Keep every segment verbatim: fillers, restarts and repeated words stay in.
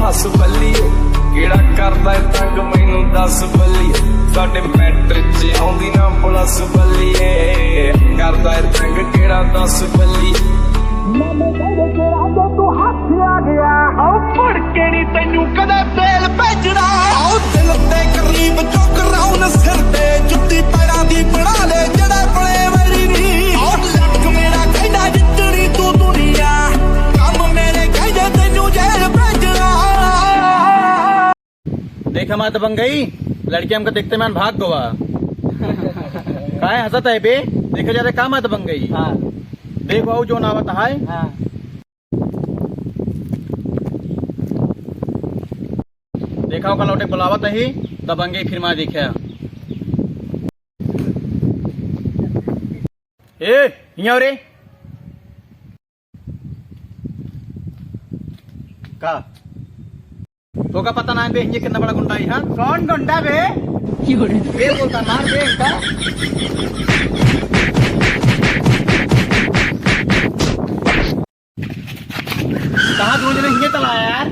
ਦਸ ਬੱਲੀਏ, ਕਿਹੜਾ ਕਰਦਾ ਏ ਤੰਗ ਮੈਨੂੰ ਦਸ ਬੱਲੀਏ, ਸਾਡੇ matter 'ਚ ਆਉਂਦੀ ਨਾ plus ਬੱਲੀਏ, ਕਰਦਾ ਏ ਤੰਗ ਕਿਹੜਾ ਦਸ ਬੱਲੀਏ। ਮੈਨੂੰ ਕਹਿੰਦੇ ਤੇਰਾ ਜੋ ਤੂੰ ਹੱਥ ਆ ਗਿਆ, ਆਓ ਫੜ ਕੇ ਨੀ ਤੈਨੂੰ ਕਦੇ ਬੇਲ ਭੇਜਣਾ, ਆਓ ਦਿਲ ਤੇ ਗਰੀਬ ਚੁੱਕ ਰਾਉਣ ਸਿਰ ਤੇ ਜੁੱਤੀ ਪੈਰਾਂ ਦੀ ਬਣਾ ਲੈ ਜਿਹੜੇ ਬਣੇ ਵੈਰੀ ਨੀ, ਆਓ ਲੱਕ ਮੇਰਾ ਕਹਿੰਦਾ ਜਿੱਤਣੀ ਤੂੰ ਦੁਨੀਆ, ਕੰਮ ਮੇਰੇ ਕਹਿੰਦੇ ਤੈਨੂੰ ਜੇਲ ਭੇਜਣਾ। देख हमार दबंगई, लड़की हमका देखते मान भाग गवा। काहे हंसत है बे? देखे जाते का हमार दबंगई? हाँ। देख बाबू जोन आवत है। हाँ। देखा ओका लौटे बुलावत ही, दबंगई फिर मा देखा। ए, हियाँ रे। का? तोका पता ना है बे, हियाँ कितना बड़ा गुंडा है, हाँ? कौन गुंडा बे? बे बोलता, मार दे इनका। कहाँ दोनों जने हियाँ चला आया यार?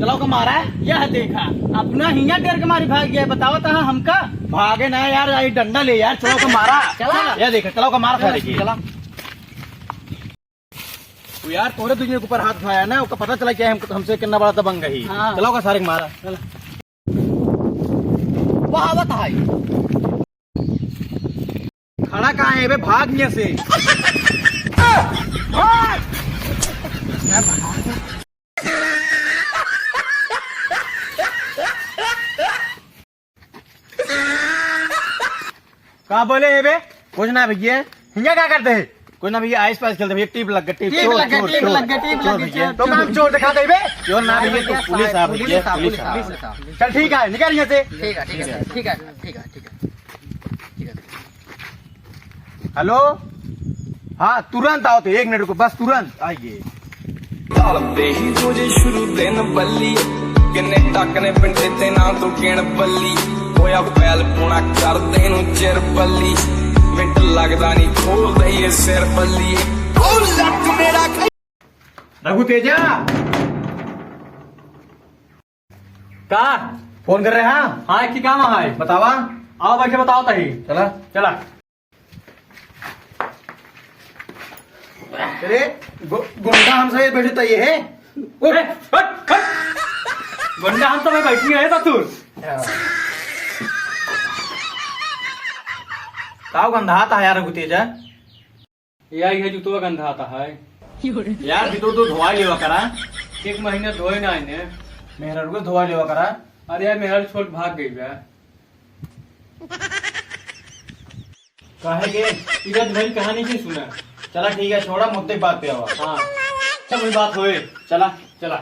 चला ओका मारा है? यह देखा, अपना हियाँ डर के मारी भाग गया, बतावा तहा हमका? भागे ना यार, आई डंडा ले यार, चला ओका मारा। चला। यह देखा, चला ओका मारा सारे के। चला। वो यार, तोहरे दुनिया के ऊपर हाथ उठाया ना, ओका पता चला क्या हम, हमसे कितना बड़ा दबंग ही। हाँ। चला ओका सारे के मारा। चला। वो आवत है। खड़ा कहाँ है बे? भाग यहाँ से। भाग। का बोले है बे? कुछ ना भैया। हियाँ का करते हैं? कुछ ना भैया, आइस पाइस खेलते भैया, टीप लग गए, टीप। टीप चोर, लग गए, चोर, टीप चोर, लग गए, टीप चोर लग गए, भैया। चोर। तो काम चोर दिखा दे बे। चोर ना भैया, तो पुलिस आ भैया, पुलिस आ, पुलिस आ। चल ठीक है, निकल यहाँ से। ठीक है, ठीक है, ठीक है, ठीक है, ठीक है। हेलो, हाँ, तुरंत आओ तो, एक मिनट रुको, बस तुरंत आइए। ਤਲਦੇ ਹੀ ਰੋਜੇ ਸ਼ੁਰੂ ਦਿਨ ਬੱਲੀ, ਕਿੰਨੇ ਟੱਕ ਨੇ ਪਿੰਡੇ ਤੇ ਨਾ ਤੂੰ ਕਿਣ ਬੱਲੀ, ਹੋਇਆ ਫੈਲ ਪੂਣਾ ਕਰਦੇ ਨੂੰ ਚਿਰ ਬੱਲੀ, ਮਿੰਟ ਲੱਗਦਾ ਨਹੀਂ ਖੋਲਦਾ ਈ ਇਹ ਸਿਰ ਬੱਲੀ, ਉਹ ਲੱਕ ਮੇਰਾ। रघु तेजा, का? फोन कर रहे हैं? हाँ, की काम है? बतावा। आओ, बैठे बताओ तही। चला। चला। अरे, गु-, गुंडा हम सब बैठे तो ये है। उठ। अरे, हट, हट। गुंडा हम सब बैठी है, ससुर। ताऊ गंधा आता है यार, रघु तेजा। यार, ये जूतवा गंधाता है। यार, जूतो तो धोवा लेवा करा। एक महीना धोए ना इन्हें। मेहरारू के धोवा लेवा करा। अरे यार, मेहरारू छोड़ भाग गई बा। काहे के? इधर भरी कहानी की सुना। चला ठीक है, छोड़ा, मुद्दे की बात पे आवा। हाँ। अच्छा, कोई बात होए। चला। चला।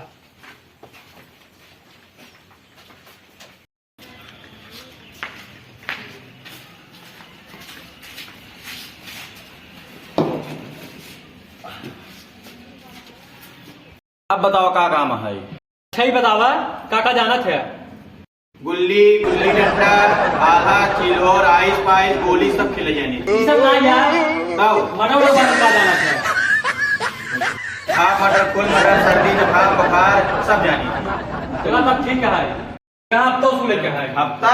अब बतावा का काम है? अच्छा ही बतावा, का का जानत है? गुल्ली, गुल्ली डंडा, भाला, चिल्होर, आइस पाइस, गोली सब खेले जानी। ई सब ना यार। तब? मटर उटर बंद का जानत है। हाफ मटर, फुल मटर, सर्दी, जुकाम, बुखार, सब जानी। चला तब ठीक है। का हफ्ता वसूले के है? हफ्ता,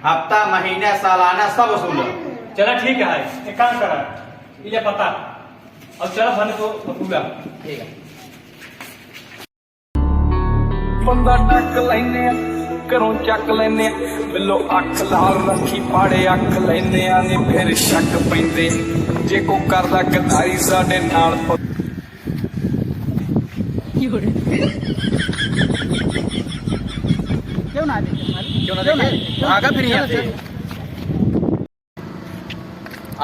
हफ्ता, महीना, सालाना सब वसूल। चला ठीक है, एक काम करा, ये पता, अब चला भने तो वसूला। ठीक है। ਬੰਦਾ ਡੱਕ ਲੈਨੇ ਆ, ਘਰੋਂ ਚੱਕ ਲੈਨੇ ਆ, ਬਿੱਲੋ ਅੱਖ ਲਾਲ ਰੱਖੀ, ਪਾੜੇ ਅੱਖ ਲੈਨੇ ਆ, ਨੀ ਫਿਰ ਸ਼ੱਕ ਪੈਂਦੇ, ਜੇ ਕੋ ਕਰਦਾ ਗਦਾਰੀ ਸਾਡੇ ਨਾਲ। क्यों ना देखे? क्यों ना देखे? भागा फिर यहाँ से।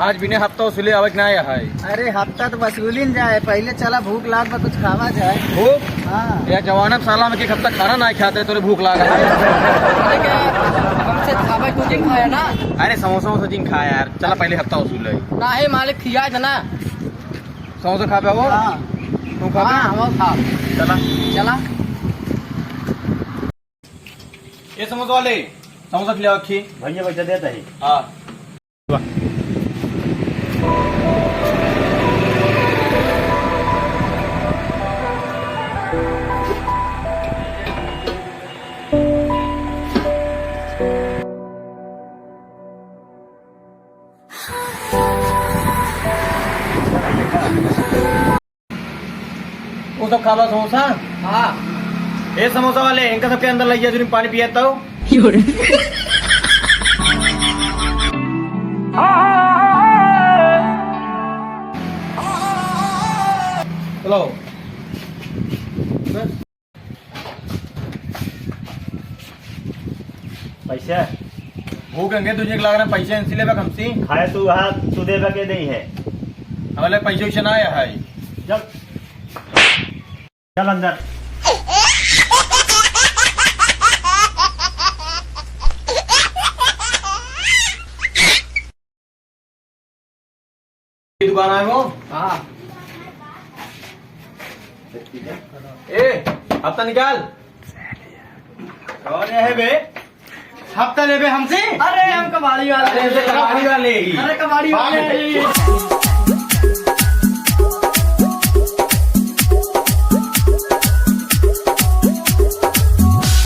आज बिना हफ्ता वसूले आवक ना आया है। अरे हफ्ता तो वसूलिन जाए, पहले चला भूख लाग बा कुछ खावा जाए। भूख? हाँ। या जवाना साला में एक हफ्ता खाना ना खाते तो भूख लाग है। अरे क्या, हमसे खावा क्यों नहीं खाया ना? अरे समोसा वोसा जिन खाया यार, चला पहले हफ्ता वसूल है। ना है मालिक खिया था ना। समोसा खा पाओ? हाँ। तू खा हाँ, पाओ? हम खा। चला। चला। ये समोसा वाले, समोसा खिलाओ अक्खी। भैया, पैसा देता है। हाँ। वो सब खाबा समोसा? हाँ। ए समोसा वाले, इनका सबके अंदर लइ जा, जो पानी पिया तो। चलो। पैसा? भूख हंगे तुझे लाग रहा, पैसे इनसे लेबे हमसे? खाए तू वहाँ, तू देबे के नहीं है। हमारे पैसे वैसे ना आया है। जब चल अंदर। दुकान आए वो? हाँ। ए, हफ्ता निकाल। कौन है बे? हफ्ता लेबे हमसे? अरे, हम कबाड़ी वाले। अरे, हमसे कबाड़ी वाले ही। अरे, कबाड़ी वाले ही।